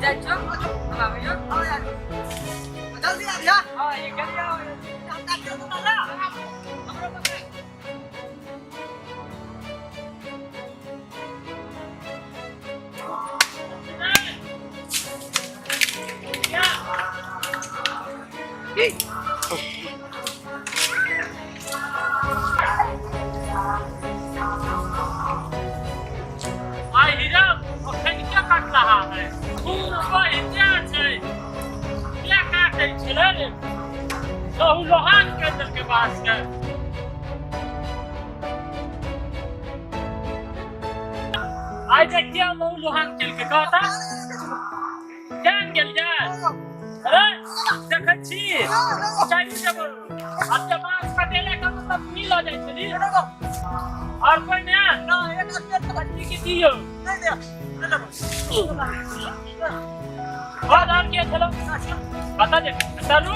जाइ छौ, हम आबै छौ। जल्दी आबिया। हाँ, ये जल्दी आओ। हमरो पकड़। आइ हीरा अखन क्या काट रहा है? खूब बढ़िया छै। क्या काटै छलै रे? लहू लोहान के देलकै बाँस के। आइ देखिए, लहू लोहान केलकै। कहता जान गेल जाय। अरे, देखै छी, चालू जब अब जब बाँस कटेले के मतलब नहीं लऽ जाइ छली और कोई ने की दियौ बाद और के छलो, बता दे। चलू,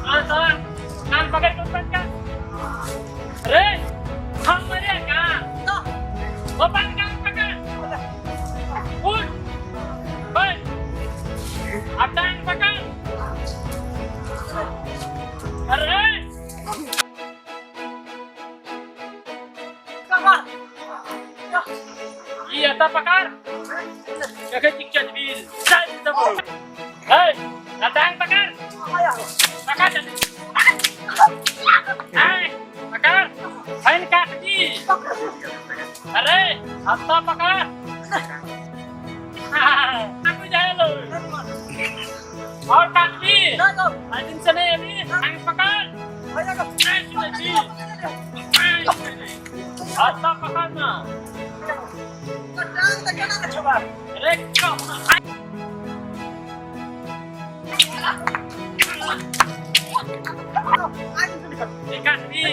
हाँ सर, कान पकड़ के ऊपर कर। अरे, हम मरे का? ओपन, कान पकड़, उठ, बैठ, अब टांग पकड़। अरे, ई एतऽ पकड़। देखै छी चजबीर चल देबो। हे, आ टांग पकड़, पकड़ जल्दी। आय, पकड़, फैन काट दी। अरे, हत्ता पकड़। काटू जाए लो और काट दी। आज दिन से नहीं अभी टांग पकड़। नहीं सुनै छी, नहीं सुनै छी। हत्ता पकड़ ना। अरे, कम। काट दी।